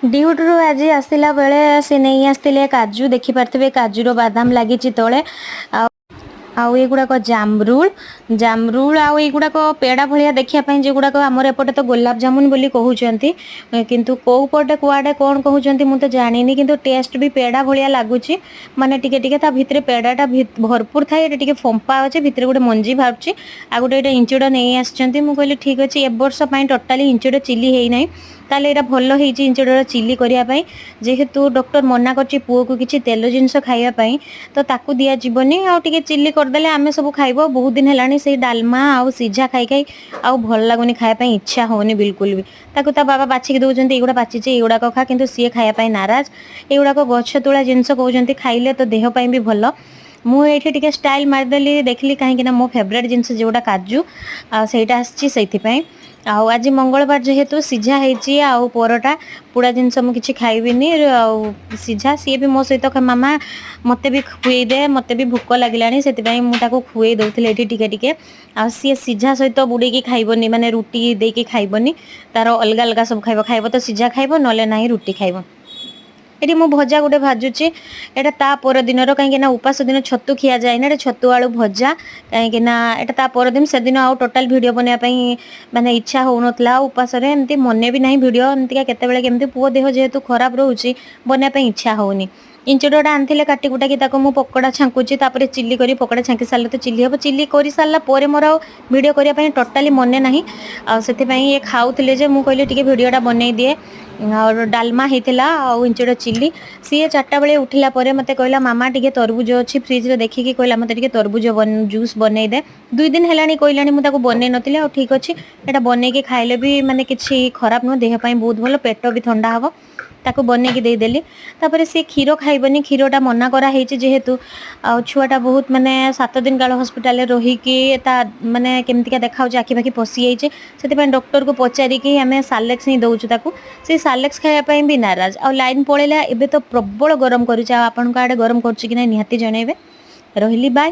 ଡ୍ୟୁଟିରୁ ଆଜି ଆସିଲା ବେଳେ ସେ ନେଇ ଆସିଥିଲେ କାଜୁ। ଦେଖିପାରୁଥିବେ, କାଜୁର ବାଦାମ ଲାଗିଛି ତଳେ। ଆଉ ଆଉ ଏଗୁଡ଼ାକ ଜାମରୁଳ, ଜାମରୁଳ। ଆଉ ଏଇଗୁଡ଼ାକ ପେଡ଼ା ଭଳିଆ ଦେଖିବା ପାଇଁ, ଯେଗୁଡ଼ାକ ଆମର ଏପଟେ ତ ଗୋଲାପ ଜାମୁନ ବୋଲି କହୁଛନ୍ତି, କିନ୍ତୁ କୋଉ ପଟେ କୁଆଡ଼େ କ'ଣ କହୁଛନ୍ତି ମୁଁ ତ ଜାଣିନି। କିନ୍ତୁ ଟେଷ୍ଟ ବି ପେଡ଼ା ଭଳିଆ ଲାଗୁଛି, ମାନେ ଟିକେ ଟିକେ ତା ଭିତରେ ପେଡ଼ାଟା ଭରପୁର ଥାଏ। ଏଇଟା ଟିକେ ଫମ୍ପା ଅଛି, ଭିତରେ ଗୋଟେ ମଞ୍ଜି ବାହାରୁଛି। ଆଉ ଗୋଟେ ଏଇଟା ଇଞ୍ଚୁଡ଼ ନେଇ ଆସିଛନ୍ତି। ମୁଁ କହିଲି, ଠିକ୍ ଅଛି, ଏ ବର୍ଷ ପାଇଁ ଟୋଟାଲି ଇଞ୍ଚୁଡ଼ ଚିଲି ହେଇନାହିଁ, ତାହେଲେ ଏଇଟା ଭଲ ହେଇଛି ଇଞ୍ଚୁଡ଼ର ଚିଲି କରିବା ପାଇଁ। ଯେହେତୁ ଡକ୍ଟର ମନା କରିଛି ପୁଅକୁ କିଛି ତେଲ ଜିନିଷ ଖାଇବା ପାଇଁ, ତ ତାକୁ ଦିଆଯିବନି। ଆଉ ଟିକେ ଚିଲି କରିଦେଲେ ଆମେ ସବୁ ଖାଇବ। ବହୁତ ଦିନ ହେଲାଣି ସେଇ ଡାଲମା ଆଉ ସିଝା ଖାଇ ଖାଇ ଆଉ ଭଲ ଲାଗୁନି, ଖାଇବା ପାଇଁ ଇଚ୍ଛା ହଉନି ବିଲକୁଲ ବି। ତାକୁ ତା ବାବା ବାଛିକି ଦଉଛନ୍ତି, ଏଇଗୁଡ଼ା ପାଚିଛି, ଏଇଗୁଡ଼ାକ ଖା, କିନ୍ତୁ ସିଏ ଖାଇବା ପାଇଁ ନାରାଜ। ଏଇଗୁଡ଼ାକ ଗଛ ତୋଳା ଜିନିଷ କହୁଛନ୍ତି, ଖାଇଲେ ତ ଦେହ ପାଇଁ ବି ଭଲ। ମୁଁ ଏଇଠି ଟିକେ ଷ୍ଟାଇଲ ମାରିଦେଲି, ଦେଖିଲି, କାହିଁକି ନା ମୋ ଫେଭରେଟ୍ ଜିନିଷ ଯେଉଁଟା କାଜୁ, ଆଉ ସେଇଟା ଆସିଛି ସେଇଥିପାଇଁ। ଆଉ ଆଜି ମଙ୍ଗଳବାର ଯେହେତୁ ସିଝା ହେଇଛି ଆଉ ପରଟା। ପୋଡ଼ା ଜିନିଷ ମୁଁ କିଛି ଖାଇବିନି। ଆଉ ସିଝା ସିଏ ବି ମୋ ସହିତ, ମାମା ମୋତେ ବି ଖୁଏଇ ଦେ, ମୋତେ ବି ଭୋକ ଲାଗିଲାଣି। ସେଥିପାଇଁ ମୁଁ ତାକୁ ଖୁଏଇ ଦଉଥିଲି ଏଇଠି ଟିକେ ଟିକେ। ଆଉ ସିଏ ସିଝା ସହିତ ବୁଡ଼େଇକି ଖାଇବନି, ମାନେ ରୁଟି ଦେଇକି ଖାଇବନି, ତାର ଅଲଗା ଅଲଗା ସବୁ ଖାଇବ। ଖାଇବ ତ ସିଝା ଖାଇବ, ନହେଲେ ନାହିଁ ରୁଟି ଖାଇବ। ଏଠି ମୁଁ ଭଜା ଗୋଟେ ଭାଜୁଛି। ଏଇଟା ତା ପରଦିନର, କାହିଁକି ନା ଉପାସ ଦିନ ଛତୁ ଖିଆ ଯାଏନି। ଏଇଟା ଛତୁ ଆଳୁ ଭଜା, କାହିଁକି ନା ଏଇଟା ତା ପରଦିନ। ସେଦିନ ଆଉ ଟୋଟାଲ ଭିଡ଼ିଓ ବନେଇବା ପାଇଁ ମାନେ ଇଚ୍ଛା ହଉନଥିଲା। ଆଉ ଉପାସରେ ଏମିତି ମନେ ବି ନାହିଁ ଭିଡ଼ିଓ, ଏମିତିକା କେତେବେଳେ କେମିତି ପୁଅ ଦେହ ଯେହେତୁ ଖରାପ ରହୁଛି, ବନେଇବା ପାଇଁ ଇଚ୍ଛା ହଉନି। ଇଞ୍ଚୁଡ଼ଟା ଆଣିଥିଲେ, କାଟି କୁଟାକି ତାକୁ ମୁଁ ପକୋଡ଼ା ଛାଙ୍କୁଛି, ତାପରେ ଚିଲି କରି। ପକୋଡ଼ା ଛାଙ୍କି ସାରିଲେ ତ ଚିଲି ହେବ। ଚିଲି କରିସାରିଲା ପରେ ମୋର ଆଉ ଭିଡ଼ିଓ କରିବା ପାଇଁ ଟୋଟାଲି ମନେ ନାହିଁ। ଆଉ ସେଥିପାଇଁ ଇଏ ଖାଉଥିଲେ ଯେ ମୁଁ କହିଲି ଟିକେ ଭିଡ଼ିଓଟା ବନେଇ ଦିଏ। ଆଉ ଡାଲମା ହେଇଥିଲା ଆଉ ଇଞ୍ଚୁଡ଼ ଚିଲି। ସିଏ 4ଟା ବେଳେ ଉଠିଲା ପରେ ମୋତେ କହିଲା, ମାମା, ଟିକେ ତରଭୁଜ ଅଛି ଫ୍ରିଜରେ ଦେଖିକି କହିଲା, ମୋତେ ଟିକେ ତରଭୁଜ ଜୁସ୍ ବନେଇ ଦେ। 2 ଦିନ ହେଲାଣି କହିଲାଣି, ମୁଁ ତାକୁ ବନେଇ ନଥିଲି। ଆଉ ଠିକ୍ ଅଛି, ଏଇଟା ବନେଇକି ଖାଇଲେ ବି ମାନେ କିଛି ଖରାପ ନୁହଁ, ଦେହ ପାଇଁ ବହୁତ ଭଲ, ପେଟ ବି ଥଣ୍ଡା ହବ। ତାକୁ ବନେଇକି ଦେଇଦେଲି। ତାପରେ ସିଏ କ୍ଷୀର ଖାଇବନି, କ୍ଷୀରଟା ମନା କରାହେଇଛି ଯେହେତୁ। ଆଉ ଛୁଆଟା ବହୁତ ମାନେ 7 ଦିନ କାଳ ହସ୍ପିଟାଲରେ ରହିକି ତା ମାନେ କେମିତିକା ଦେଖାଯାଉଛି, ଆଖି ଫାଖି ପଶିଯାଇଛି। ସେଥିପାଇଁ ଡକ୍ଟରକୁ ପଚାରିକି ଆମେ ସାଲେକ୍ସ ହିଁ ଦେଉଛୁ ତାକୁ। ସେଇ ସାଲେକ୍ସ ଖାଇବା ପାଇଁ ବି ନାରାଜ। ଆଉ ଲାଇନ୍ ପଳେଇଲା। ଏବେ ତ ପ୍ରବଳ ଗରମ କରୁଛି। ଆଉ ଆପଣଙ୍କ ଆଡ଼େ ଗରମ କରୁଛି କି ନାହିଁ, ନିହାତି ଜଣେଇବେ। ରହିଲି, ବାଏ।